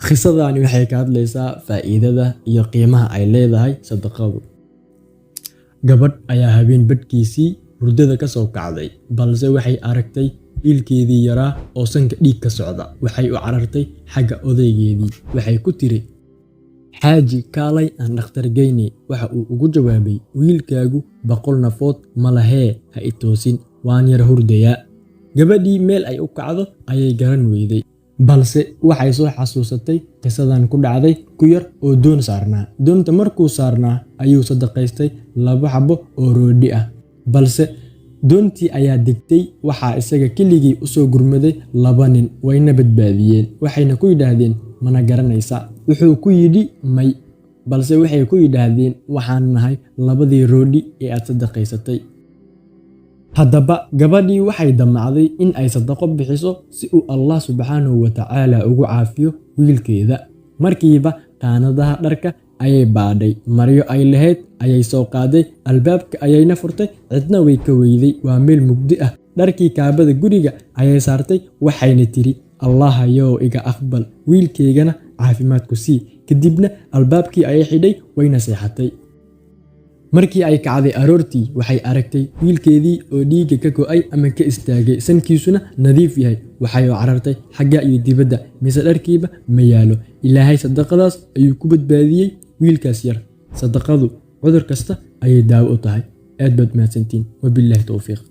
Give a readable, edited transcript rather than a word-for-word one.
Qisadani waxay ka hadlaysaa faa'iidada iyo qiimaha ay leedahay sadaqadu. Gabadh ayaa habeen badhkiisii hurdada ka soo kacday, balse waxay aragtay wiilkeedii yaraa oo sanka dhiig ka socda. Waxay u carartay xagga odaygeedii. Waxay ku tiri, "Xaaji, kaalay aan dhakhtar geyne." Waxa uu ugu jawaabay, "Wiilkaagu 100 nafood ma lahee, ha i toosin, waan yara hurdayaa." Gabadhii meel ay u kacdo ayay garan weyday, balse waxay soo xasuusatay qisadan ku dhacday ku yar oo doon saarnaa. Doonta markuu saarnaa ayuu sadaqaystay 2 xabbo oo roodhi ah, balse doontii ayaa degtay. Waxaa isaga keligii u soo gurmaday 2 nin, wayna badbaadiyeen. Waxayna ku yidhaahdeen, "Mana garanaysaa?" Wuxuu ku yidhi, "May." Balse waxay ku yidhaahdeen, "Waxaan nahay labadii roodhi ee aad sadaqaysatay." Haddaba gabadhii waxay damacday in ay sadaqo bixiso si uu Allah subxaanahu wa tacaala ugu caafiyo wiilkeeda. Markiiba qaanadaha dharka ayay baadhay, maryo ay lahayd ayay soo qaaday, albaabka ayayna furtay, cidna way ka weyday, waa meel mugdi ah. Dharkii kaabada guriga ayay saartay, waxayna tiri, "Allahayow, iga aqbal, wiilkaygana caafimaad ku sii." Kadibna albaabkii ayay xidhay, wayna seexatay. Markii ay kacday aroortii, waxay aragtay wiilkeedii oo dhiigga ka go'ay ama ka istaagay, sankiisuna nadiif yahay. Waxay u carartay xagga iyo dibadda, mise dharkiiba ma yaalo. Ilaahay sadaqadaas ayuu ku badbaadiyey wiilkaas yar. Sadaqadu cudur kasta ayay daawo u tahay. Aad baad mahadsantiin. Wabillahi towfiiq.